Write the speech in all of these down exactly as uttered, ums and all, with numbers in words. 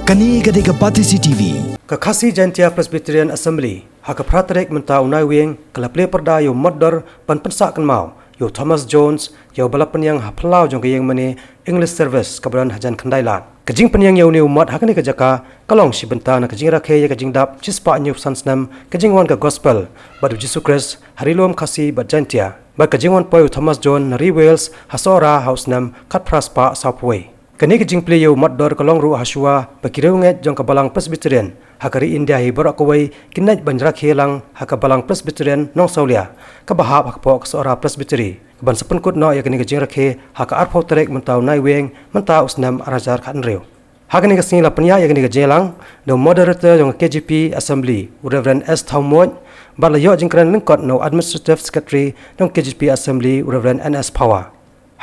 Kane ka dei ka Batesi T V. Ka Khasi Jaintia Presbyterian Assembly, ha ka phra tarik mynta u Naiwieng, ka la plie pyrda ïa u motdor ban pynsah kynmaw ïa u Thomas Jones, ïa uba la pynïeng ha phyllaw jong ka ïingmane English Service kaba don hajan Khyndailad. Ka jingpynïeng ïa une u mot ha kane ka jaka ka long shi bynta na ka jingrakhe ïa ka jingdap shispah hynñiewphew san snem ka jingwan ka Gospel bad u Jisu Khrist ha ri lum Khasi bad Jaintia, bad ka jingwan poi u Thomas Jones na ri Wales ha Sohra ha u snem khatphra spah sawphew wei. Kane ka jingplie ïa u motdor ka long ruh hashwa ba ki riewngeit jong ka Balang Presbyterian ha ka ri India hi baroh kawei kin leit ban rakhe lang ha ka Balang Presbyterian Nongsawlia, kaba hap ha kpoh ka Sohra Presbytery, kaban sa pynkut noh ïa kane ka jingrakhe ha ka arphew tarik mynta u Naiwieng mynta u snem ar hajar khathynriew. Ha kane ka sngi la pynïaid ïa kane ka jingïalang da u Moderator jong ka K J P Assembly, u Reverend S Thawmuid, bad la ïoh jingkren lyngkot na u Administrative Secretary jong ka K J P Assembly, u Reverend N S Phawa.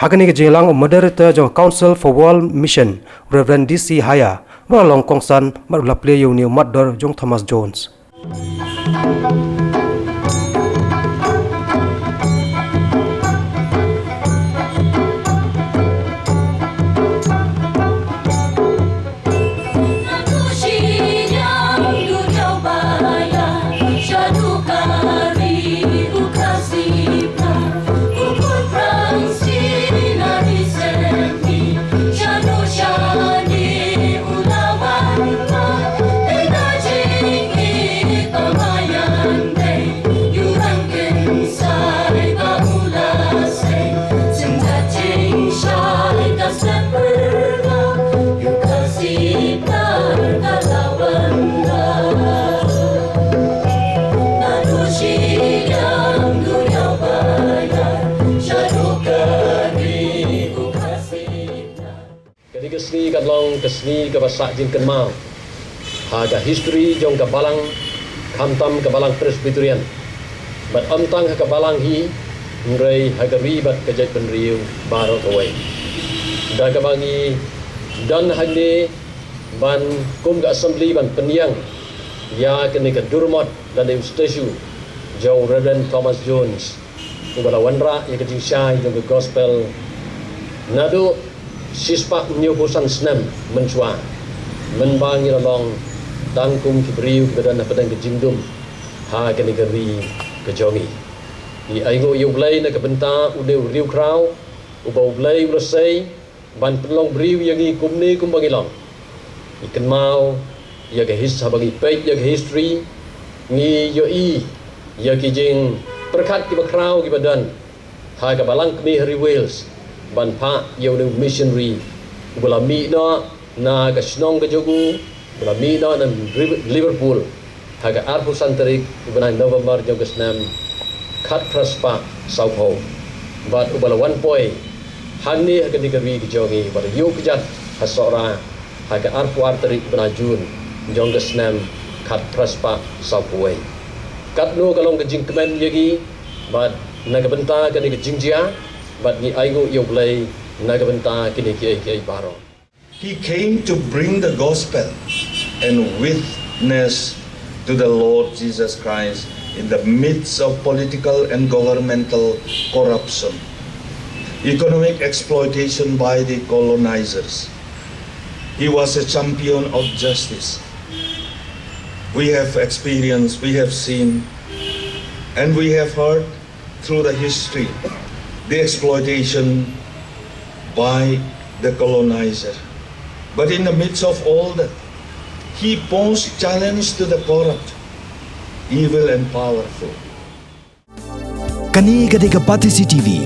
Ha kane ka jingïalang u Moderator jong ka Council for World Mission, u Reverend D C Haya, uba la long kongsan bad u la plie ïa une u motdor jong Thomas Jones. Kane ka sngi kan long ka sngi kaba sah jingkynmaw ha ka history jong ka Balang, khamtam ka Balang Presbyterian, bad ym tang ha ka Balang hi, hynrei ha ka ri bad ka jaitbynriew baroh kawei. Da kaba ngi don hangne ban kum ka Assembly ban pynïeng ïa kane ka durmot lane u statue jong u Reverend Thomas Jones, uba la wanrah ïa ka jingshai jong ka Gospel naduh shispah hynñiewphew san snem mynshuwa, mynba ngi la long tang kum ki briew kiba don hapdeng ka jingdum ha kane ka ri ka jong ngi. Ngi ainguh ïa U Blei na ka bynta une u riewkhraw uba U Blei u la sei ban pynlong briew ïa ngi kumne kumba ngi long. Ngi kynmaw ïa ka his-, haba ngi peit ïa ka history, ngi ïohi ïa ki jingpyrkhat kiba khraw kiba don ha ka Balang Khmer ha ri Wales ban phah ïa une u missionary uba la mih noh na ka shnong ka jong u, uba la mih noh na Liv-, Liverpool ha ka arphew san tarik u bnai November jong ka snem khatphra spah sawphew, bad uba la wan poi hangne ha kane ka ri ka jong ngi, bad ïuh kjat ha Sohra ha ka arphew ar tarik u bnai June jong ka snem khatphra spah sawphew wei. Katno ka long ka jingkmen ïa ngi bad na ka bynta kane ka jingjia, bad ngi ainguh ïa U Blei na ka bynta kine kiei kiei baroh. He came to bring the gospel and witness to the Lord Jesus Christ in the midst of political and governmental corruption, economic exploitation by the colonizers. He was a champion of justice. We have experienced, we have seen, and we have heard through the history, the exploitation by the colonizer. But in the midst of all that, he posed challenge to the corrupt, evil and powerful. Kane ka dei ka Batesi T V.